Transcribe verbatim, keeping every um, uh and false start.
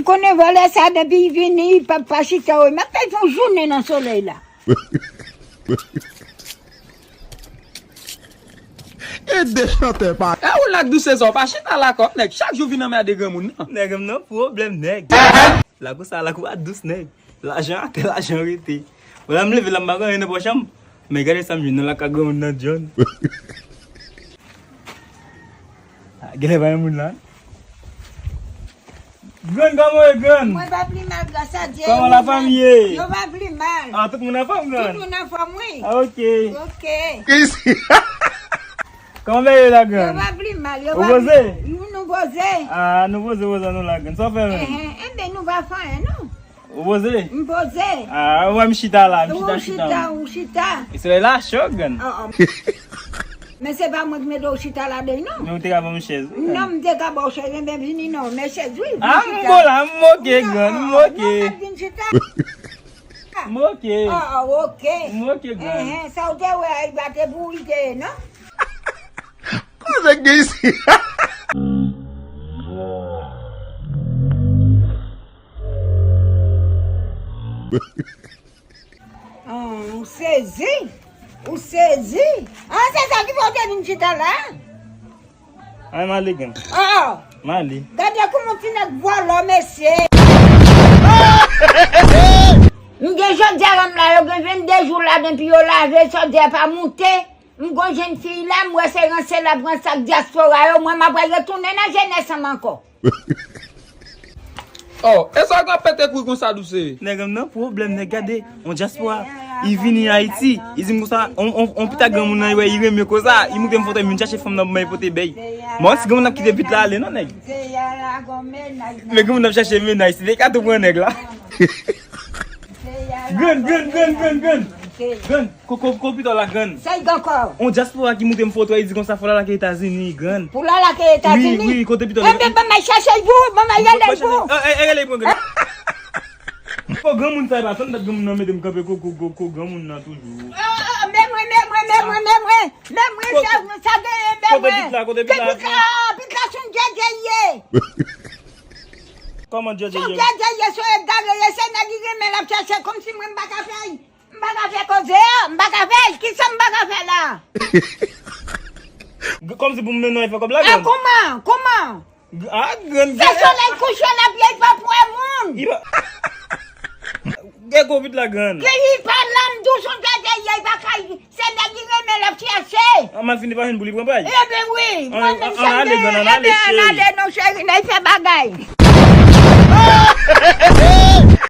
M konnen vòlè sa depi l vini, l p ap pa chita, wi. M ap fè l fè yon jounen nan solèy la. E de chantè pa. E ou l ak dousè sa, w pa chita la kò, nèg. Chak jou vin anmède granmoun nan. Nèg, m nan pwoblèm, nèg. Lakou sa, lakou a dous, nèg. Lajan atè, lajan rete. Wè la m leve la, m pa gen anyen nan pòch an m. Men gade sa m jwenn nan lakay granmoun nan, John. Ah, genlè pa gen moun la. Grann, kòman w ye, grann? Mwen pa pli mal, gras a Dye. Kòman la fanmi ye? Yo pa pli mal. Ah, tout moun anfòm, grann? Tout moun anfòm, wi. Ah, ok. Ok. Kòman bagay yo la, grann? Yo pa pli mal, yo pa pli mal. Ou poze? Nou, nou poze. Ah, nou poze, poze nou la, grann. Sa w fè menm? Enhen, enben, nou pa fè anyen, non. Ou poze? M poze. Ah, ou wè m chita la, m chita, chita. Ou chita, ou chita. E solèy la cho, grann. Oh, oh. Men se pa mwen ki mete w chita la, non. Men ou te ka ban m chèz, wi. Non, m te ka ba w chèz, enben vini non, men chèz, wi. Ah, m bon la, m oke, grann, m oke. Non, pa vin chita. M oke. Oh, oh, oke. M oke, grann. Enhen, sa w te wè a, li pa te pou ou li te ye, non? Koze gen isi. Ah, ou sezi? Ou sezi? Ah, se sa ki fè w te vin chita la? Ay, m ale, grann. Oh! M ale. Gade kouman ti nèg vòlò, mesye. M gen chòdyè a m la, yo gen vennde jou la depi yo lave, chòdyè a pa moute. M gon jèn fi la, m wè se ranse l ap ranse ak dyaspora yo, mwen m ap retounen nan jenès an m ankò. Oh, e sa w ap pete kri konsa douse? Nèg, m nan pwoblèm, nèg, gade, on dyaspora, li vini Ayiti, li di m konsa, on, on, on pita granmoun nan, li wè, li renmen konsa, li montre m foto, li vin chache fanm nan pou mwen pote bèy. Mwen, si granmoun ap kite pit la ale, non, nèg. Men granmoun ap chache mennaj, si te ka tou pran nèg la. Grann, grann, grann, grann, grann. Grann. Ko, ko, ko pito la, grann. Sa y gen ankò? On dyaspora ki montre m foto, li di konsa fò l al lake Etazini, grann. Pou l al lake Etazini? Wi, wi, kote pito la? Enben, ban m al chache l pou ou, ban m al rele l pou ou. E, e, rele l pou grann. Ko granmoun sa, e pa tann dat granmoun nan mete m kanpe ko, ko, ko, ko granmoun nan toujou. Oh, oh, men mwen, men mwen, men mwen, men mwen. Men mwen, sa, sa genyen, men mwen. Kote pit la, kote pit la? Pit la, pit la, se yon djèdjè l ye. Kòman djèdjè l ye? Se yon djèdjè l ye, se yon egare l ye, se nèg li renmen l ap chache, kòmsi mwen m pa ka fè l. M pa ka fè koze a, m pa ka fè l. Kisa m pa ka fè la? Kòmsi pou m mennen w al fè kòb la, grann? Kòman? Kòman? Ah, grann. Se solèy kouche l ap ye, li pa pou wè moun. Li pa. Gen covid la, grann. Ke li pa la, m di w se yon djèdjè l ye, li pa ka, se nèg li renmen l ap chache. An, m al fini pa jwenn pou li pran pay. Enben wi, mwen menm sa m genyen. Enben ann ale non cheri, n al fè bagay.